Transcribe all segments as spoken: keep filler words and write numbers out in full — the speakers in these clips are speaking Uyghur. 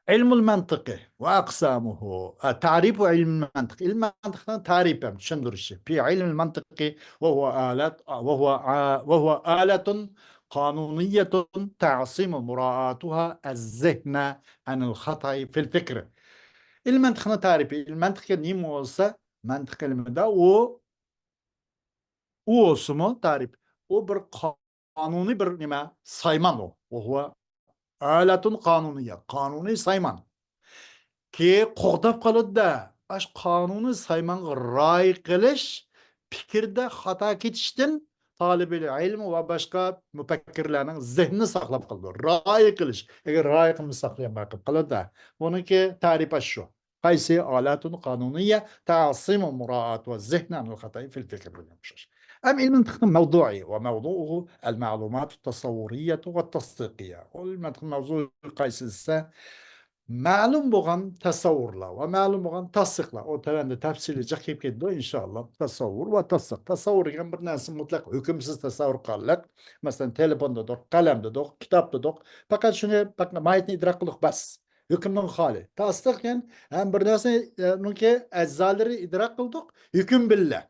علم المنطق وأقسامه. ئە، تعريف علم المنطق. ئىلمىي مەنتىقنىڭ تەرىپى ھەم چۈشەندۈرۈشى. في علم المنطق وهو آلة، وهو، وهو آلة قانونية تعصم مراعاتها الذهن عن الخطأ في الفكر. ئىلمىي مەنتىقنىڭ تەرىپى. ئىلمىي مەنتىق نېمە بولسا، مەنتىق ئىلمىدا ئۇ، ئۇ بولسىمۇ تەرىپ. ئۇ بىر قانۇنىي بىر نېمە، سايمان ئۇ. وهو آلة قانونية، قانۇنىي سايمان. كى قوغداپ قالىدۇ-دە، ئاش قانۇنىي سايمانغا رىئايە قىلىش، پىكىردە خاتا كېتىشتىن تالىبىل ئىلىم ۋە باشقا مۇپەككىرلەرنىڭ زېھنىنى ساقلاپ قالىدۇ. رىئايە قىلىش. ئەگەر رىئايە قىلمىسا ساقلىيالماي قېلىپ قالىدۇ-دە. بۇنىڭكى تەرىپى شۇ. قايسى؟ آلة قانونية تعصم مراعاتها الذهن عن الخطأ في الفكر دېگەن ئوخشاش. ئەم ئىلمىي مەنتىقنىڭ مەۋزۇئى ۋە مەۋزۇئۇھۇ المعلومات التصورية والتصديقية. ئۇ ئىلمىي مەنتىق مەۋزۇ قايسى دېسە، مەلۇم بولغان تەسەۋۋۇرلار ۋە مەلۇم بولغان تەستىقلار. ئۇ تۆۋەندە تەپسىلىي جىق كېلىپ كېتىدۇ، ئىنشائاللا. تەسەۋۋۇر ۋە تەستىق. تەسەۋۋۇر دېگەن بىر نەرسە مۇتلەق ھۆكۈمسىز تەسەۋۋۇر قىلغانلىق. مەسىلەن، تېلېفون دېدۇق، قەلەم دېدۇق، كىتاب دېدۇق. پەقەت شۇنى، پەقەت ماھىيىتىنى ئىدراك قىلدۇق، بەس. ھۆكۈمنىڭ خالى. تەستىق دېگەن ھەم بىر نەرسىنى، ئە، ئۇنىڭكى ئەزالىرى ئىدراك قىلدۇق، ھۆكۈم بىللە.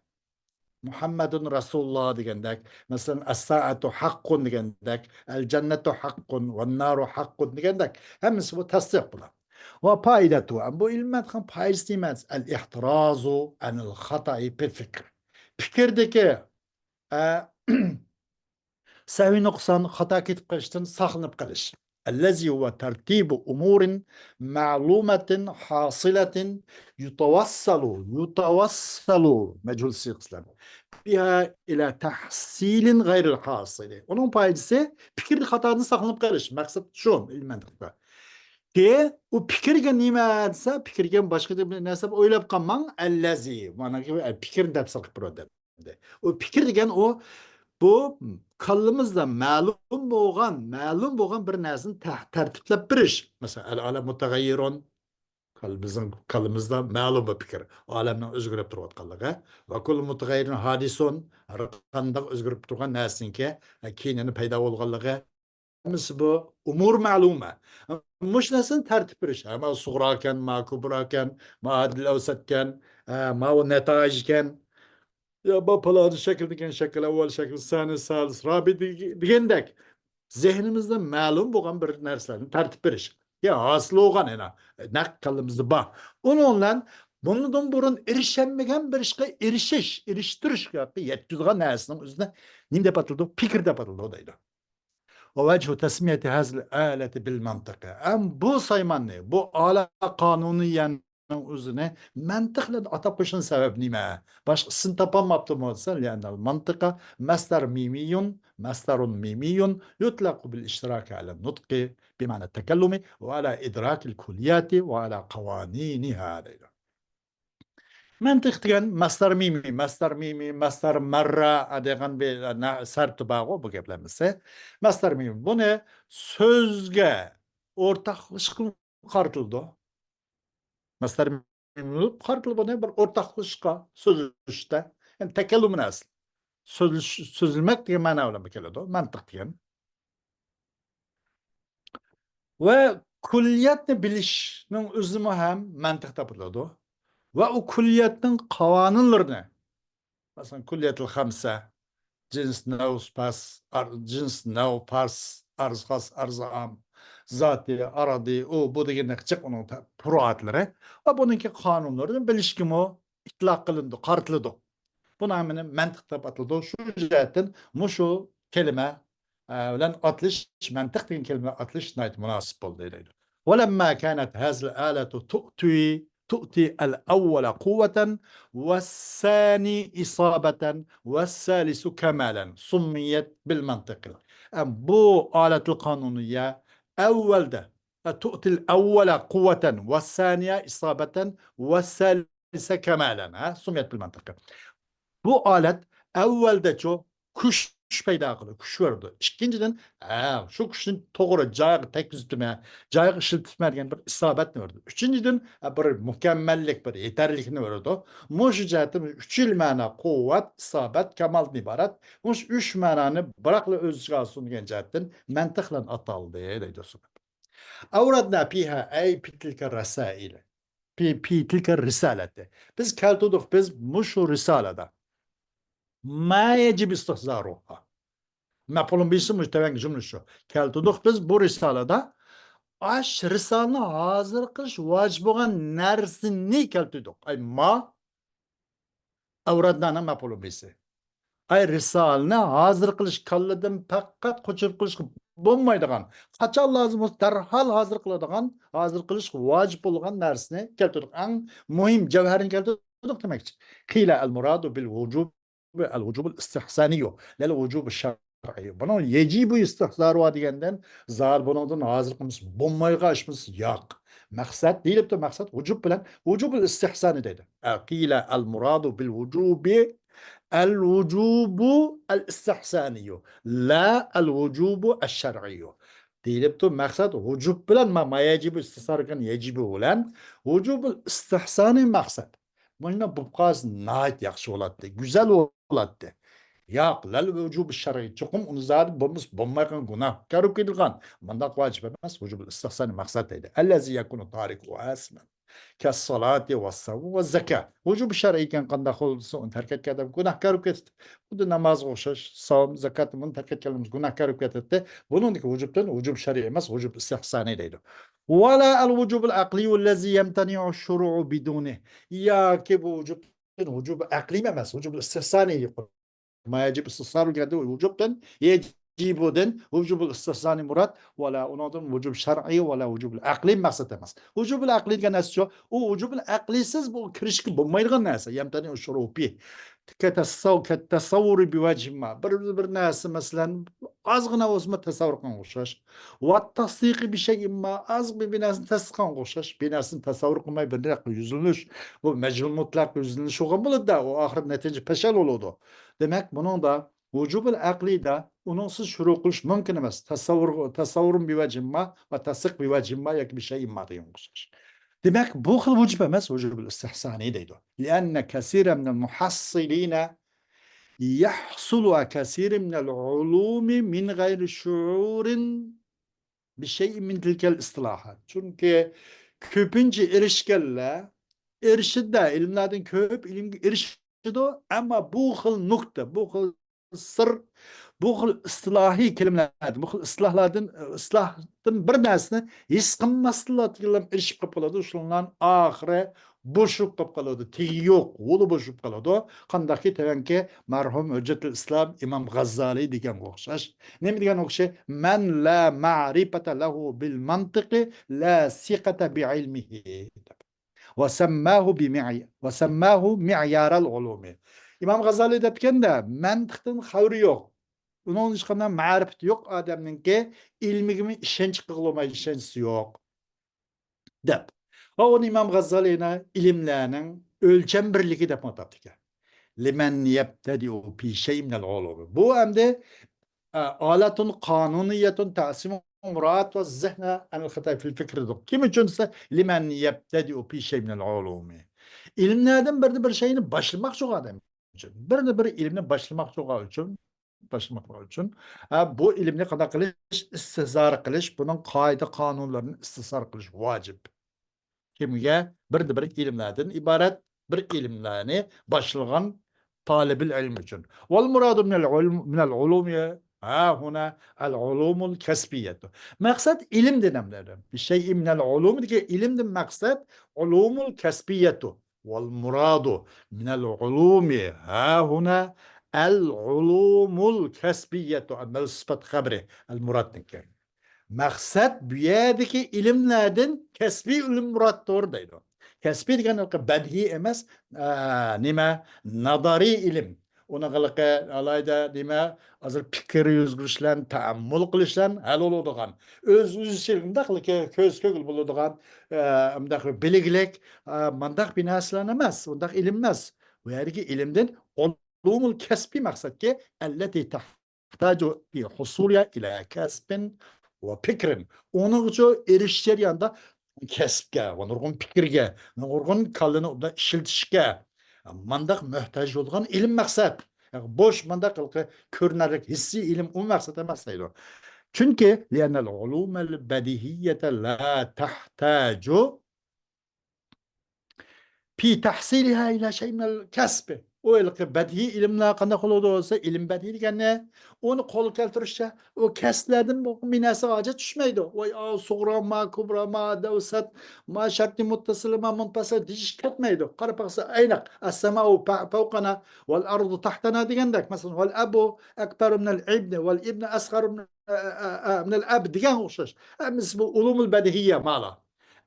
مۇھەممەدۇن رەسۇلۇللا دېگەندەك، مەسىلەن، ئەسسائەتۇ ھەققۇن دېگەندەك، ئەل جەننەتۇ ھەققۇن، ۋەننارۇ ھەققۇن دېگەندەك، ھەممىسى بۇ تەستىق بۇلار. ۋە پائىدەتۇ، بۇ ئىلمىي مەنتىقنىڭ پائىدىسى نېمە؟ ئەل ئىھتىرازۇ ئەنىل خاتائى فىل فىكر. پىكىردىكى، ئە، سەھۋىي نۇقسان، خاتا كېتىپ قېلىشتىن ساقلىنىپ قېلىش. الذي هو ترتيب أمور معلومة حاصلة يتوصل، يتوصل، مەجھۇل سىيغىسىلەر، بها إلى تحصيل غير الحاصل. ئۇنىڭ پائىدىسى پىكىردە خاتادىن ساقلىنىپ قېلىش. مەقسەت شۇ، ئىلمىي مەنتىقتا. كى، ئۇ پىكىرگە نېمە دېسە، پىكىرگە باشقا نەرسە ئويلاپ قالماڭ، الذي، مانا پىكىرنى تەپسىر قىلىپ بېرىدۇ. ئۇ پىكىر دېگەن ئۇ، بۇ كاللىمىزدا مەلۇم بولغان، مەلۇم بولغان بىر نەرسىنى تە-، تەرتىپلەپ بېرىش. مەسىلەن، ئەل ئالەم مۇتەغەييىرۇن. كاللىمىزنىڭ، كاللىمىزدا مەلۇم بىر پىكىر. ئالەمنىڭ ئۆزگىرىپ تۇرۇۋاتقانلىقى. ۋە كۇللۇ مۇتەغەييىرىن ھادىسۇن. ھەر قانداق ئۆزگىرىپ تۇرغان نەرسىنىڭكى كېيىنىنى پەيدا بولغانلىقى. ھەممىسى بۇ ئۇمۇر مەلۇمە. مۇشۇ نەرسىنى تەرتىپ بېرىش. ھە، ماۋۇ سۇغراكەن، ماۋۇ كۇبراكەن، ماۋۇ ھادىل ئەۋسەتكەن، ھە، ماۋۇ نەتائىجكەن. يا، بۇ پالانى شەكىلدىكەن، شەكىل ئەۋۋەل، شەكىل سانى، سالىس، رابىئ دېگەندەك. زېھنىمىزدە مەلۇم بولغان بىر نەرسىلەرنى تەرتىپ بېرىش. يا، ھاسىل بولغان، يەنە نەق كاللىمىزدا بار. ئۇنىڭ بىلەن بۇنىڭدىن بۇرۇن ئېرىشەلمىگەن بىر ئىشقا ئېرىشىش، ئېرىشتۈرۈش ياكى يەتكۈزىدىغان نەرسىنىڭ ئۆزىنى نېمە دەپ ئاتىلىدۇ؟ پىكىر دەپ ئاتىلىدۇ دەيدۇ. ووجه تسمية هذه الآلة بالمنطق. ئەم بۇ سايماننى، بۇ ئالە قانۇنىيەنىڭ ئۆزىنى مەنتىق بىلەن ئاتاپ قويۇشنىڭ سەۋەبى نېمە؟ باشقا ئىسىم تاپالماپتىمۇ دېسە، لأن المنطق مصدر ميمي، مصدر ميمي يطلق بالاشتراك على النطق بمعنى التكلم وعلى إدراك الكليات وعلى قوانينها دەيدۇ. مەنتىق دېگەن مەسدەر مىمى، مەسدەر مىمى، مەسدەر مەررە دېگەن بىر نە-، سەرتى بارغۇ بۇ گەپلەرنىڭ. مەسدەر مىمى. بۇنى سۆزگە ئورتاقلىشىشقا قارىتىلىدۇ. مەسدەر مىمى قارىتىلىدۇ بۇنى بىر ئورتاقلىشىشقا، سۆزلىشىشتە. يەنى تەكەللۇمنى ئەسلى. سۆزلىش-، سۆزلىمەك دېگەن مەنا بىلەن كېلىدۇ. مەنتىق دېگەن. ۋە كۈللىياتنى بىلىشنىڭ ئۆزىمۇ ھەم مەنتىق تاپىلىدۇ. ۋە ئۇ كۈللىياتنىڭ قاۋانىنلىرىنى، مەسىلەن، كۈللىياتىل خەمسە، جىنس، نەۋ، پەس، ئار-، جىنس، نەۋ، پەرس، ئەرز، خاس، ئەرز، ئام، زاتى، ئارادى، ئۇ، بۇ دېگەندەك جىق ئۇنىڭ تە-، پۇرۇئاتلىرى. ۋە بۇنىڭكى قانۇنلىرىنى بىلىشكىمۇ ئىتلاق قىلىنىدۇ، قارىتىلىدۇ. بۇنى ھەممىنى مەنتىق دەپ ئاتىلىدۇ. شۇ جەھەتتىن مۇشۇ كەلىمە، ئە، بىلەن ئاتىلىش، مەنتىق دېگەن كەلىمە ئاتىلىش ناھايىتى مۇناسىپ بولدى دەيدۇ. ولما كانت هذه الآلة تؤتي، تؤتي الأول قوة والثاني إصابة والثالث كمالا سميت بالمنطق. ئە، بۇ ئالەتۇل قانۇنىيە ئەۋۋەلدە، ئە، تؤتي الأول قوة والثانية إصابة والثالث ليس كمالا، ھە، سميت بالمنطق. بۇ ئالەت ئەۋۋەلدەچۇ كۈچ پەيدا قىلىدۇ، كۈچ بېرىدۇ. ئىككىنچىدىن، ھە، شۇ كۈچنى توغرا جايىغا تەگكۈزۈپتىمەن، جايىغا ئىشلىتىپتىمەن دېگەن بىر ئىسابەتنى بېرىدۇ. ئۈچىنچىدىن، ھە، بىر مۇكەممەللىك، بىر يېتەرلىكنى بېرىدۇ. مۇشۇ جەھەتتىن ئۈچ خىل مەنا، قۇۋۋەت، ئىسابەت، كامالدىن ئىبارەت. مۇشۇ ئۈچ مەنانى بىراقلا ئۆز ئىچىگە ئالسۇن دېگەن جەھەتتىن مەنتىق بىلەن ئاتالدى دەيدۇ. أوردنا فيها، أي في تلك الرسائل، في، في تلك الرسالة. بىز كەلتۈردۇق، بىز مۇشۇ رىسالىدە. ما يجب استحضارها. مەپئۇلۇن بىھىسى مۇشۇ تۆۋەنكى جۈملە شۇ. كەلتۈردۇق بىز بۇ رىسالىدە. ئاش رىسالىنى ھازىر قىلىش ۋاجىپ بولغان نەرسىنى كەلتۈردۇق. ئەي ما، ئەۋرادنانىڭ مەپئۇلۇن بىھىسى. ئەي رىسالىنى ھازىر قىلىش، كاللىدىن پەقەت قوچۇرۇپ قىلىشقا بولمايدىغان، قاچان لازىم بولسا دەرھال ھازىر قىلىدىغان، ھازىر قىلىشقا ۋاجىپ بولغان نەرسىنى كەلتۈردۇق. ئەڭ مۇھىم جەۋھەرىنى كەلتۈردۇق دېمەكچى. قىل المراد بالوجوب الوجوب الاستحساني، لا الوجوب الشرعي. بۇنىڭ يەجىبۇ ئىستىھزارى بار دېگەندىن زادى بۇنىڭدىن ھازىر قىلمىسا بولمايدىغان ئىشمىز ياق. مەقسەت دېيىلىپتۇ، مەقسەت ۋۇجۇب بىلەن ۋۇجۇبۇل ئىستىھسانى دەيدۇ. قىل المراد بالوجوب الوجوب الاستحساني، لا الوجوب الشرعي. دېيىلىپتۇ، مەقسەت ۋۇجۇب بىلەن ما، ما يەجىبۇ ئىستىھزار قىلغان يەجىبۇ بىلەن ۋۇجۇبۇل ئىستىھسانى مەقسەت. مۇشۇنداق بولۇپ قالسا ناھايىتى ياخشى بولاتتى، گۈزەل بولاتتى. ياق، لەل ۋۇجۇبۇ شەرئىي، چوقۇم ئۇنى زادى بولمىسا بولمايدىغان گۇناھكار بولۇپ كېتىدىغان، مۇنداق ۋاجىپ ئەمەس، ۋۇجۇبۇل ئىستىھسانى مەقسەت دەيدۇ. الذي يكون تاركه آثما كالصلاة والصوم والزكاة. ۋۇجۇبۇ شەرئىي ئىكەن، قانداق بولسا ئۇنى تەرك ئەتكەن ئادەم گۇناھكار بولۇپ كېتىدۇ. خۇددى نامازغا ئوخشاش، ساۋم، زاكاتنى بۇنى تەرك ئەتكەنلىرىمىز گۇناھكار بولۇپ كېتەتتى. بۇنىڭدىكى ۋۇجۇبتىن ۋۇجۇب شەرئىي ئەمەس، ۋۇجۇب ئىستىھسانىي دەيدۇ. ولا الوجوب العقلي الذي يمتنع الشروع بدونه. ياكى بۇ ۋۇجۇبتىن ۋۇجۇب ئەقلىي ئەمەس، ۋۇجۇب ئىستىھسانىي. ما يجب استحضار دېگەندە ۋۇجۇبتىن، يەجىبۇدىن ۋۇجۇبۇل ئىستىھسانىي مۇراد، ۋەلا ئۇنىڭدىن ۋۇجۇب شەرئىي، ۋەلا ۋۇجۇبۇل ئەقلىي مەقسەت ئەمەس. ۋۇجۇبۇل ئەقلىي دېگەن نەرسە شۇ، ئۇ ۋۇجۇبۇل ئەقلىيسىز بۇ كىرىشكە بولمايدىغان نەرسە. يمتنع الشروع فيه كالتصو-، كالتصور بوجه ما. بىر، بىر نەرسە، مەسىلەن، ئازغىنا بولسىمۇ تەسەۋۋۇر قىلغانغا ئوخشاش. والتصديق بشيء ما، ئاز بىر، بىر نەرسىنى تەستىق قىلغانغا ئوخشاش. بىر نەرسىنى تەسەۋۋۇر قىلماي بىر نەرسىگە يۈزلىنىش، بۇ مەجھۇل مۇتلەق يۈزلىنىش بولغان بولىدۇ-دە، ئۇ ئاخىرى نەتىجە پەشەل بولىدۇ. دېمەك، بۇنىڭدا ۋۇجۇبۇل ئەقلىيدە ئۇنىڭسىز شۇرۇ قىلىش مۇمكىن ئەمەس. تەسەۋۋۇر، تەسەۋۋۇرۇن بىۋەجھىن ما ۋە تەسدىق بىۋەجھىن ما ياكى بىشەيئىن ما دېگەنگە ئوخشاش. دېمەك، بۇ خىل ۋۇجۇب ئەمەس، ۋۇجۇبۇل ئىستىھسانىي دەيدۇ. لأن كثيرا من المحصلين يحصل كثير من العلوم من غير شعور بشيء من تلك الاصطلاحات. چۈنكى كۆپىنچە ئېرىشكەنلەر، ئېرىشىدۇ، ئىلىملەردىن كۆپ ئىلىمگە ئېرىشىدۇ، ئەمما بۇ خىل نۇقتا، بۇ خىل سىر، بۇ خىل ئىستىلاھىي كەلىمىلەردىن، بۇ خىل ئىستىلاھلاردىن، ئىستىلاھتىن بىر نەرسىنى ھېس قىلماستىنلا ئېرىشىپ قېلىپ قالىدۇ. شۇنىڭ ئاخىرى بوشىغا قېلىپ قالىدۇ، تېگى يوق، ھولى بوشىغا قېلىپ قالىدۇ. قانداقكى تۆۋەنكى مەرھۇم ھۆججەتۇل ئىسلام ئىمام غاززالى دېگەنگە ئوخشاش. نېمە دېگەن ئوخشاش؟ مَنْ لا مەرىپەتە لەھۇ بىل مەنتىقى لا سىقەتە بىئىلمىھى. وسماه بمعي-، وسماه معيار العلوم. ئىمام غازالى دەپتىكەن-دە، مەنتىقتىن خەۋىرى يوق، ئۇنىڭ ھېچقانداق مەرىپىتى يوق ئادەمنىڭكى، ئىلمىگىمۇ ئىشەنچ قىلغىلى بولمايدۇ، ئىشەنچىسى يوق، دەپ. ۋە ئۇنى ئىمام غازالىنى ئىلىملەرنىڭ ئۆلچەم بىرلىكى دەپمۇ ئاتاپتىكەن. لمن يبتدئ في شيء من العلوم. بۇ ئەمدى، ئە، آلة قانونية تعصم المراعاة والذهن عن الخطأ في الفكر دېدۇق. كىم ئۈچۈن دېسە، لمن يبتدئ في شيء من العلوم. ئىلىملەردىن بىرنى بىر شەينى باشلىماقچى بولغان ئادەم ئۈچۈن. بىرنى بىر ئىلىمنى باشلىماقچى بولغان ئۈچۈن، باشلىماقلار ئۈچۈن، ھە، بۇ ئىلىمنى قانداق قىلىش؟ ئىستىھزار قىلىش، بۇنىڭ قائىدە قانۇنلىرىنى ئىستىھزار قىلىش ۋاجىپ. كىمگە؟ بىردىن بىر ئىلىملەردىن ئىبارەت بىر ئىلىملەرنى باشلىغان تالىبىل ئىلىم ئۈچۈن. والمراد من العلم، من العلوم ها هنا العلوم الكسبية. مەقسەت ئىلىم دېگەن بىر شەيئى من العلوم دېگەن ئىلىمدىن مەقسەت علوم الكسبية. والمراد من العلوم ها هنا العلوم الكسبية. ئەمەل سۈپەت خەبىرى ئەل مۇرادنىڭكى. مەقسەت بۇ يەردىكى ئىلىملەردىن كەسپىي ئىلىم مۇرادتۇر دەيدۇ. كەسپىي دېگەن ھېلىقى بەدىئىي ئەمەس، ئە، نېمە، نازارىي ئىلىم. ئۇنى ھېلىقى ئالاھىدە نېمە، ھازىر پىكىر يۈرگۈزۈش بىلەن، تەئەممۇل قىلىش بىلەن ھەل بولىدىغان. ئۆز-ئۆزىچە مۇنداق ھېلىقى كۆز كۆڭۈل بولىدىغان، ئە، مۇنداق بىلگىلىك، ئە، مۇنداق بىر نەرسىلەر ئەمەس، ئۇنداق ئىلىم ئەمەس. بۇ يەردىكى ئىلىمدىن ئۇلۇمۇل كەسپىي مەقسەتكە، التي تحتاج في حصولها إلى كسب وفكر. ئۇنىڭغىچە ئېرىشىش جەريانىدا كەسىپكە، نۇرغۇن پىكىرگە، نۇرغۇن كاللىنى ئوبدان ئىشلىتىشكە مانداق مۆھتاج بولغان ئىلىم مەقسەت. بوش مانداق كۆرۈنەرلىك ھېسسىي ئىلىم ئۇ مەقسەت ئەمەس دەيدۇ. چۈنكى لأن العلوم البديهية لا تحتاج في تحصيلها إلى شيء من الكسب. ئۇ ھېلىقى بەدىھىي ئىلىملەر قانداق بولىدۇ دېسە، ئىلىم بەدىھىي دېگەننى ئۇنى قولغا كەلتۈرۈشتە ئۇ كەسىپلەردىن بۇ مىنەسىگە ھاجەت چۈشمەيدۇ. ۋاي، ئاۋۇ سۇغرا، ما كۇبرا، ما دەۋسەت، ما شەرتى مۇتتەسىل، ما مۇنپەسىل دېيىش كەتمەيدۇ. قاراپ باقسا ئەينەك، السماء فوقنا والأرض تحتنا دېگەندەك. مەسىلەن، والأب أكبر من الابن والابن أصغر من، من الأب دېگەنگە ئوخشاش. ھەممىسى بۇ ئۇلۇمۇل بەدىھىيە مالا.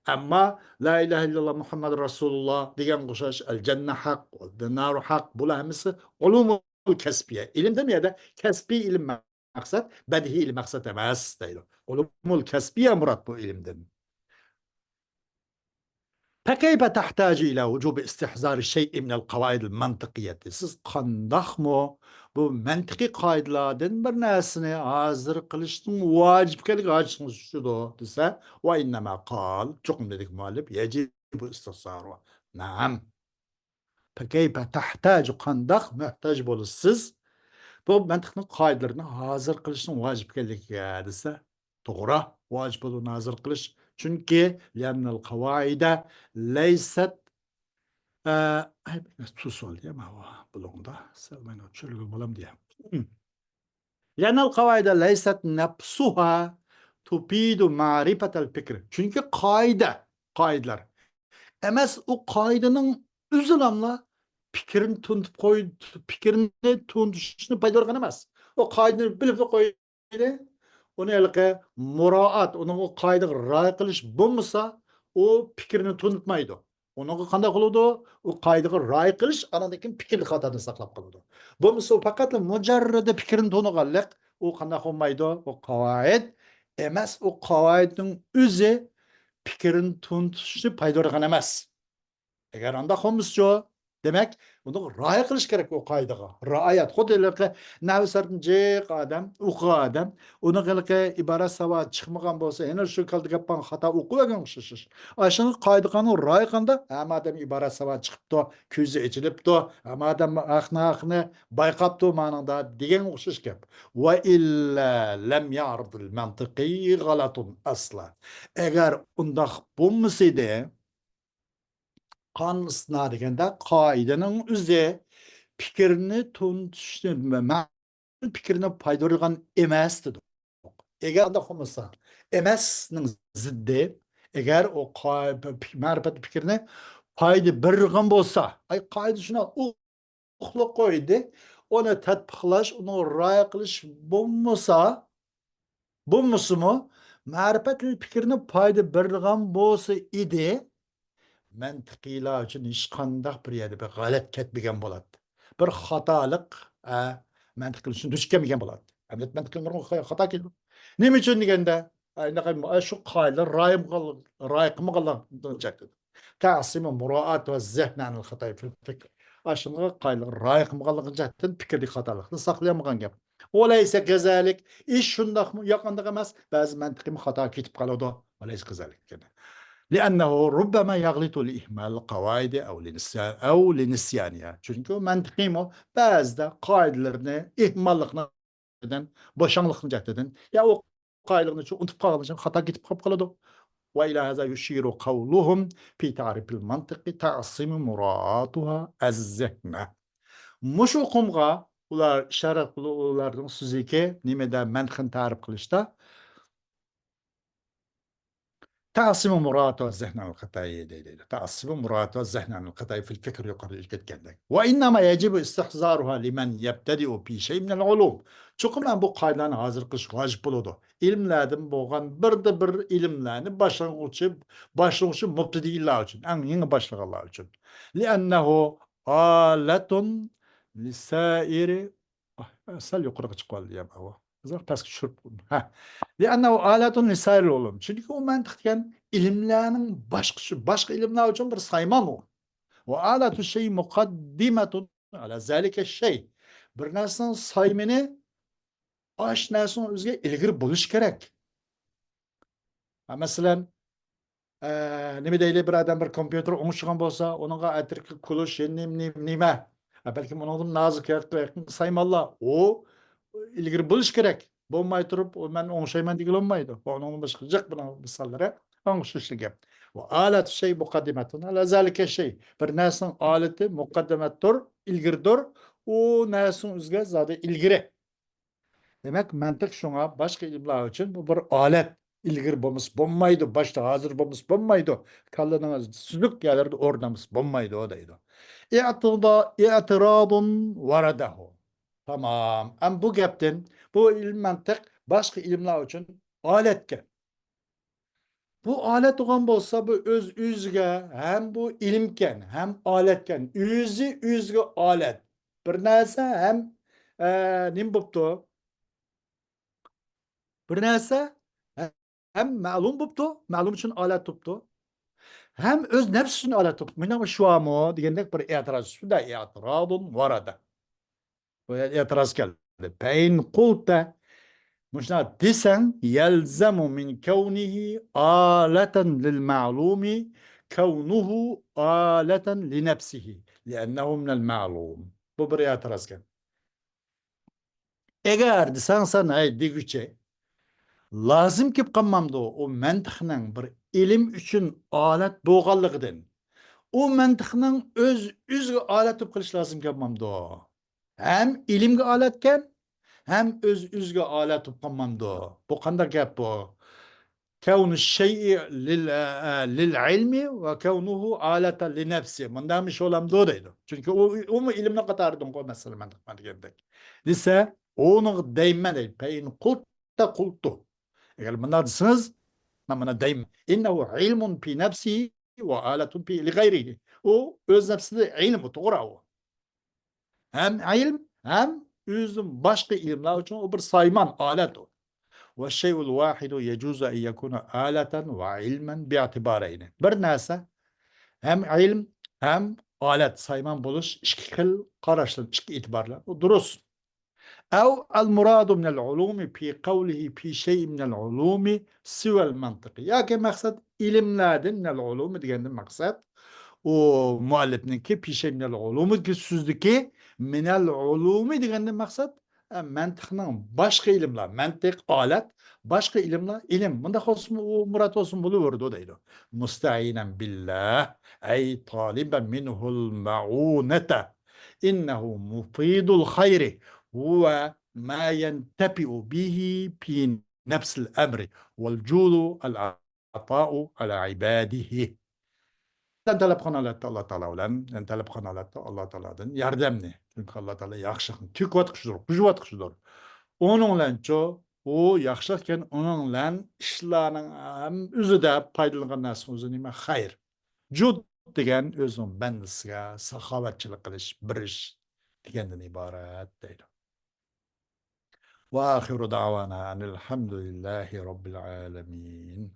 ئەمما لا ئىلاھە ئىللاللا مۇھەممەد رەسۇلۇللا دېگەنگە ئوخشاش، ئەل جەننە ھەق، ۋەل نارۇ ھەق، بۇلار ھەممىسى ئۇلۇمۇل كەسپىيە. ئىلىمدىن بۇ يەردە كەسپىي ئىلىم مەقسەت، بەدىھىي ئىلىم مەقسەت ئەمەس دەيدۇ. ئۇلۇمۇل كەسپىيە مۇراد بۇ ئىلىمدىن. فكيف تحتاج إلى وجوب استحضار شيء من القواعد المنطقية؟ سىز قانداقمۇ بۇ مەنتىقىي قائىدىلەردىن بىر نەرسىنى ھازىر قىلىشنىڭ ۋاجىپ ئىكەنلىكىگە ھاجىتىڭىز چۈشىدۇ دېسە، وإنما قال، چوقۇم دېدىكى مۇئەللىپ، يجب استحضاره. نعم. فكيف تحتاج، قانداق مۆھتاج بولىسىز بۇ مەنتىقنىڭ قائىدىلىرىنى ھازىر قىلىشنىڭ ۋاجىپ ئىكەنلىكىگە دېسە، توغرا، ۋاجىپ بولىدۇ ھازىر قىلىش. چۈنكى لأن القواعد ليست، ئە، ئەي، سۇ سالدى يا ماۋۇ بۇلۇڭدا. سەل مانا چۆرگە بولامدۇ يا؟ لأن القواعد ليست نفسها تفيد معرفة الفكر. چۈنكى قائىدە، قائىدىلەر ئەمەس، ئۇ قائىدىنىڭ ئۆزىلاملا پىكىرنى تونۇتۇپ قوي، پىكىرنى تونۇتۇشنى پايدىلىغان ئەمەس. ئۇ قائىدىنى بىلىپلا قويدى. ئۇنى ھېلىقى مۇرائات، ئۇنىڭ ئۇ قائىدىگە رىئايە قىلىش بولمىسا، ئۇ پىكىرنى تونۇتمايدۇ. ئۇنىڭغا قانداق بولىدۇ؟ ئۇ قائىدىگە رىئايە قىلىش، ئانىڭدىن كېيىن پىكىردە خاتادىن ساقلاپ قالىدۇ. بولمىسا ئۇ پەقەتلا مۇجەررىدە پىكىرنى تونۇغانلىق، ئۇ قانداق بولمايدۇ؟ ئۇ قاۋائىد ئەمەس، ئۇ قاۋائىدنىڭ ئۆزى پىكىرنى تونۇتۇشنى پايدىلىغان ئەمەس. ئەگەر ئانداق بولمىسىچۇ، دېمەك، ئۇنىڭغا رىئايە قىلىش كېرەك ئۇ قائىدىغا. رىئايەت. خۇددى ھېلىقى نەھۋ سەرتىن جىق ئادەم، ئوقۇغان ئادەم، ئۇنىڭ ھېلىقى ئىبارە ساۋاتى چىقمىغان بولسا، يەنە شۇ كالدا گەپ قىلغان خاتا ئوقۇۋەرگەن ئوخشاش. ئاشۇنى قائىدىغا رىئايە قىلغاندا، ھەممە ئادەم ئىبارە ساۋاتى چىقىپتۇ، كۆزى ئېچىلىپتۇ، ھەممە ئادەم ھەقنى، ھەقنى بايقاپتۇ مانىڭدا دېگەنگە ئوخشاش گەپ. وإلا لم يعرض المنطقي غلط أصلا. ئەگەر ئۇنداق بولمىسىدى، قانۇن ئىستىنا دېگەندە قائىدىنىڭ ئۆزى پىكىرنى تونۇتۇشنى، مە-، پىكىرنى پايدىلىغان ئەمەس دېدۇق. ئەگەر ئانداق بولمىسا، ئەمەسنىڭ زىددى، ئەگەر ئۇ قا-، پ-، پ-، مەرىپەت پىكىرنى پايدا بېرىدىغان بولسا، ئاي، قائىدە شۇنداق، ئۇ ئوقۇلۇپ قويدى. ئۇنى تەتبىقلاش، ئۇنىڭغا رىئايە قىلىش بولمىسا، بولمىسىمۇ، مەرىپەتلىك پىكىرنى پايدا بېرىدىغان بولسا ئىدى، مەنتىقىيلار ئۈچۈن ھېچقانداق بىر يەردە بىر غەلەت كەتمىگەن بولاتتى. بىر خاتالىق، ئە، مەنتىقىيلار ئۈچۈن دۇچ كەلمىگەن بولاتتى. ئەمەلىيەتتە مەنتىقىيلار خاتا كېلىدۇ. نېمە ئۈچۈن دېگەندە، ئاينىقى شۇ قائىدىلەر رىئايە قىلمىغانلىقى، رىئايە قىلمىغانلىقى جەھەتتىن. تەسىمۇ مۇرائات ۋە زەھنەنىل خاتاي فىل فىكر. ئاشۇنىڭغا قائىدىلەر رىئايە قىلمىغانلىقى جەھەتتىن پىكىردىكى خاتالىقنى ساقلىيالمىغان گەپ. ۋە لەيسە كەزەلىك. ئىش شۇنداقمۇ ياق ئانداق ئەمەس. بەزى مەنتىقىمۇ خاتا كېتىپ قالىدۇ. ۋە لەيسە كەزەلىك. لأنه ربما يغلط لإهمال القواعد أو لنسيان، أو لنسيانها. چۈنكى ئۇ مەنتىقىمۇ بەزىدە قائىدىلىرىنى ئىھماللىقنى جەھەتتىن، بوشاڭلىقنىڭ جەھەتتىن، يا ئۇ قائىدىلىقنى شۇ ئۇنتۇپ قالغان ئۈچۈن خاتا كېتىپ قاپقالىدۇ. وإلى هذا يشير قولهم في تعريف المنطق تعصم مراعاتها الذهن. مۇشۇ ئۇقۇمغا ئۇلار ئىشارە قىلىدۇ، ئۇلارنىڭ سۆزىكى نېمىدە مەنتىقنى تەرىپ قىلىشتا، تەسىمۇ مۇراتۇ زەھنەنىل خاتايى دەيدۇ. تەسىمۇ مۇراتۇ زەھنەنىل خاتايى فىل فىكر يۇقىرىدا ئۆتۈپ كەتكەندەك. وإنما يجب استحضارها لمن يبتدئ في شيء من العلوم. چوقۇم مەن بۇ قائىدىلەرنى ھازىر قىلىش ۋاجىپ بولىدۇ. ئىلىملەردىن بولغان بىردە بىر ئىلىملەرنى باشلانغۇچى، باشلىغۇچى مۇبتەدىئىنلار ئۈچۈن، ئەڭ يېڭى باشلىغانلار ئۈچۈن. لأنه آلة لسائر، ئاھ، سەل يۇقىرىغا چىقىپ قالدى يا ماۋۇ. ئازراق پەسكە چۈشۈرۈپ قويدۇم. ھە. لأنه آلة لسائر العلوم. چۈنكى ئۇ مەنتىق دېگەن ئىلىملەرنىڭ باشقىسى، باشقا ئىلىملەر ئۈچۈن بىر سايمان ئۇ. وآلة الشيء مقدمة على ذلك الشيء. بىر نەرسىنىڭ سايمىنى ئاشۇ نەرسىنىڭ ئۆزىگە ئىلگىرى بولۇش كېرەك. ھە، مەسىلەن، ئە، نېمە دەيلى، بىر ئادەم بىر كومپيۇتېر ئوڭشىغان بولسا، ئۇنىڭغا ئەتىركى كۇلۇش، نېمە، نېمە، نېمە. ئە، بەلكىم ئۇنىڭدىن نازۇك ياكى يېقىنقى سايمانلار. ئۇ ئىلگىرى بولۇش كېرەك. بولماي تۇرۇپ، ئۇ مەن ئوڭشايمەن دېگىلى بولمايدۇ. بۇنىڭدىن باشقا جىق بۇنىڭ مىساللىرى ئوڭشىشلىق گەپ. وآلة الشيء مقدمة على ذلك الشيء. بىر نەرسىنىڭ ئالىتى مۇقەددىمەتتۇر، ئىلگىرىدۇر. ئۇ نەرسىنىڭ ئۆزىگە زادى ئىلگىرى. دېمەك، مەنتىق شۇڭا باشقا ئىلىملار ئۈچۈن بۇ بىر ئالەت. ئىلگىرى بولمىسا بولمايدۇ، باشتا ھازىر بولمىسا بولمايدۇ. كاللىنىڭ سۈزۈك يەرلىرىدە ئورنىمىسا بولمايدۇ دەيدۇ. اعتضا-، اعتراض ورده. تامام. ئەم بۇ گەپتىن، بۇ ئىلىم مەنتىق باشقا ئىلىملار ئۈچۈن ئالەتكەن. بۇ ئالەت بولغان بولسا، بۇ ئۆز ئۆزىگە ھەم بۇ ئىلىمكەن، ھەم ئالەتكەن. ئۆزى ئۆزىگە ئالەت. بىر نەرسە ھەم، ئە، نېمە بوپتۇ؟ بىر نەرسە ھەم مەلۇم بوپتۇ، مەلۇم ئۈچۈن ئالەت بوپتۇ. ھەم ئۆز نەپسى ئۈچۈن ئالەت بوپتۇ. مۇنداق بىر شۇۋامۇ دېگەندەك بىر ئېتىراز. شۇنداق ئېتىرازۇن ۋارەدە. بۇ يەردە ئېتىراز كەلدى. فإن قلت، مۇشۇنداق دېسەڭ، يلزم من كونه آلة للمعلوم كونه آلة لنفسه لأنه من المعلوم. بۇ بىر ئېتىراز كەلدى. ئەگەر دېسەڭ سەن، ھەي دېگۈچى، لازىم كېلىپ قالمامدۇ ئۇ مەنتىقنىڭ بىر ئىلىم ئۈچۈن ئالەت بولغانلىقىدىن، ئۇ مەنتىقنىڭ ئۆز ئۆزىگە ئالەت بولۇپ قېلىشى لازىم كەلمامدۇ؟ ھەم ئىلىمگە ئالەتكەن، ھەم ئۆز ئۆزىگە ئالەت بولۇپ قالمامدۇ؟ بۇ قانداق گەپ بۇ؟ كونۇ شەيئى لىل، ئە، لىل ئىلمى ۋە كونۇھۇ ئالەتەن لىنەپسى. مۇنداقمۇ ئىش بولامدۇ دەيدۇ. چۈنكى ئۇ، ئۇمۇ ئىلىمنىڭ قاتارىدىنغۇ، مەسىلەن، مەن دېگەندەك. دېسە، ئۇنىڭغا دەيمەن دەيدۇ. فإن قلت قلت. ئەگەر مۇنداق دېسىڭىز، مەن مۇنداق دەيمەن. إنه علم في نفسه وآلة في لغيره. ئۇ ئۆز نەپسىدە ئىلىم، توغرا ئۇ. ھەم ئىلىم، ھەم ئۆزىدىن باشقا ئىلىملار ئۈچۈن ئۇ بىر سايمان، ئالەت ئۇ. والشيء الواحد يجوز أن يكون آلة وعلما باعتبارين. بىر نەرسە ھەم ئىلىم، ھەم ئالەت، سايمان بولۇش ئىككى خىل قاراشتىن، ئىككى ئېتىبارلا. ئۇ دۇرۇس. أو المراد من العلوم في قوله في شيء من العلوم سوى المنطق. ياكى مەقسەت ئىلىملەردىن، من العلوم دېگەندىن مەقسەت، ئۇ مۇئەللىپنىڭكى في شيء من العلوم دىكى سۆزدىكى من العلوم دېگەندىن مەقسەت، ئە، مەنتىقنىڭ باشقا ئىلىملار، مەنتىق، ئالەت، باشقا ئىلىملار، ئىلىم. مۇنداق بولسىمۇ، ئۇ مۇراد بولسىمۇ بولۇۋېرىدۇ دەيدۇ. مستعينا بالله، أي طالبا منه المعونة. إنه مفيض الخير، هو ما ينتفع به في نفس الأمر، والجود العطاء على عباده. سەن تەلەپ قىلغان ھالەتتە ئاللا تائالا بىلەن، سەن تەلەپ قىلغان ھالەتتە ئاللا تائالادىن ياردەمنى. چۈنكى ئاللا تائالا ياخشىلىقنى تۆكۈۋاتقۇچىدۇر، قۇيۇۋاتقۇچىدۇر. ئۇنىڭ بىلەنچۇ، ئۇ ياخشىلىق ئىكەن، ئۇنىڭ بىلەن ئىشلارنىڭ ھەم ئۆزىدە پايدىلانغان نەرسىنىڭ ئۆزى نېمە؟ خەير. جۇد دېگەن ئۆزىنىڭ بەندىسىگە ساخاۋەتچىلىك قىلىش، بېرىش دېگەندىن ئىبارەت دەيدۇ. وآخر دعوانا أن الحمد لله رب العالمين.